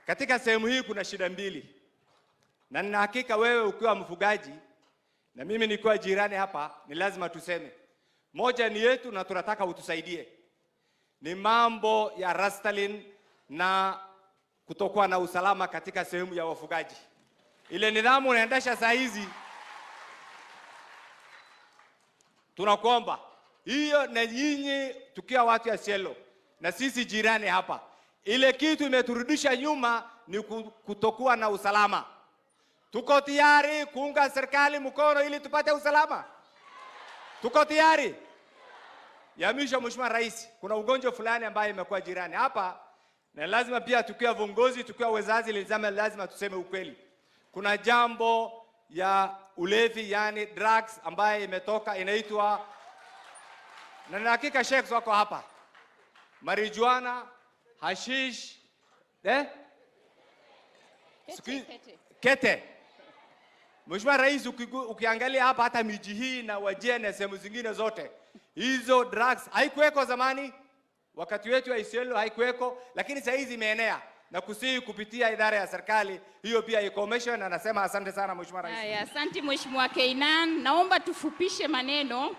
Katika sehemu hii kuna shida mbili, na nina hakika wewe ukiwa mfugaji na mimi nikiwa jirani hapa, ni lazima tuseme. Moja ni yetu na tunataka utusaidie, ni mambo ya rustling na kutokuwa na usalama katika sehemu ya wafugaji. Ile nidhamu unaendesha saa hizi, tunakuomba hiyo, na nyinyi tukiwa watu ya Isiolo na sisi jirani hapa, ile kitu imeturudisha nyuma ni kutokuwa na usalama. Tuko tayari kuunga serikali mkono ili tupate usalama. Tuko tayari. Ya mwisho, Mheshimiwa Rais, kuna ugonjwa fulani ambaye imekuwa jirani hapa, na lazima pia tukiwa viongozi, tukiwa wazazi, lazima tuseme ukweli. Kuna jambo ya ulevi, yani drugs, ambaye imetoka inaitwa, na na hakika sheikhs wako hapa, marijuana, hashish, eh? Kete, kete. Kete. Mheshimiwa Rais, ukiangalia hapa hata miji hii na Wajir na sehemu zingine zote, hizo drugs haikuweko zamani, wakati wetu wa Isiolo haikuweko, lakini sasa hizi imeenea, na kusihi kupitia idara ya serikali hiyo pia ikomeshwe, na nasema asante sana Mheshimiwa Rais. Haya, asante Mheshimiwa Keinan. Naomba tufupishe maneno.